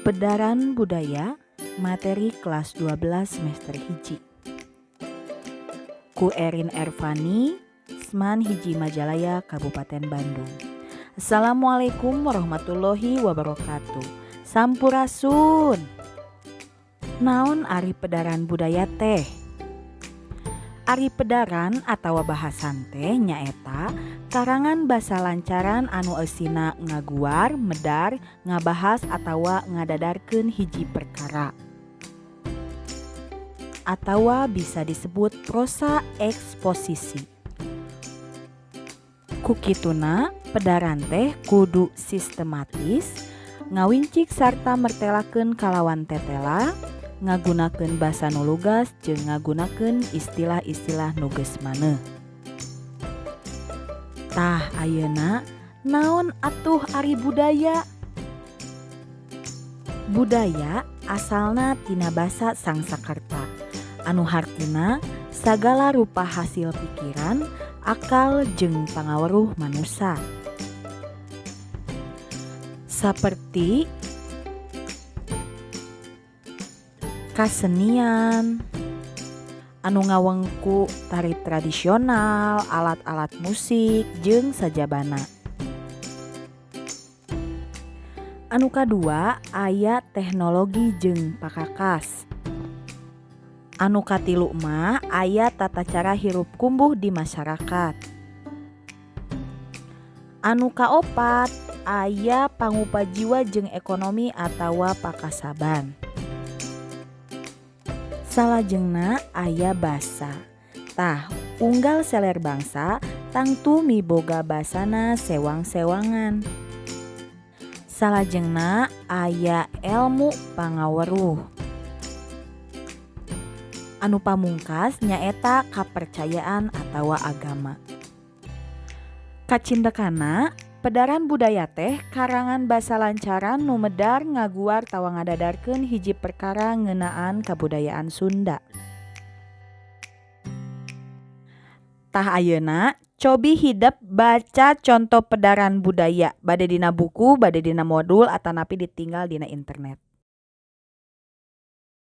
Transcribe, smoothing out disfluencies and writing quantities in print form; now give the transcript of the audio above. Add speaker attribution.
Speaker 1: Pedaran Budaya, materi kelas 12 semester 1. Ku Erin Ervani, SMAN 1 Majalaya, Kabupaten Bandung. Assalamualaikum warahmatullahi wabarakatuh. Sampurasun. Naon ari pedaran budaya teh? Ari pedaran atawa bahasan teh nyaeta karangan basa lancaran anu eusina ngaguar, medar, ngabahas atawa ngadadarkeun hiji perkara. Atawa bisa disebut prosa eksposisi. Ku kituna pedaran teh kudu sistematis, ngawincik sarta mertelakeun kalawan tetela, ngagunakeun basa nu lugas jeung ngagunakeun istilah-istilah nu geus maneh. Tah, ayeuna naon atuh ari budaya? Budaya asalna tina basa Sangsakerta anu hartina sagala rupa hasil pikiran, akal jeung pangaweruh manusa. Saperti kasenian anu ngawengku tari tradisional, alat-alat musik jeung sajabana. Anu kadua aya teknologi jeung pakakas. Anu katilu mah aya tata cara hirup kumbuh di masyarakat. Anu kaopat aya pangupa jiwa jeung ekonomi atawa pakasaban. Salajengna aya basa. Tah, unggal seler bangsa tangtu miboga basana sewang-sewangan. Salajengna aya elmu pangaweruh. Anu pamungkas nyaeta kapercayaan atawa agama. Kacindekana, pedaran budaya teh karangan basa lancaran nu medar ngaguar tawa ngadadarkeun hiji perkara ngeunaan kabudayaan Sunda. Tah, ayeuna cobi hidep baca conto pedaran budaya, bade dina buku, bade dina modul, atanapi ditinggal dina internet.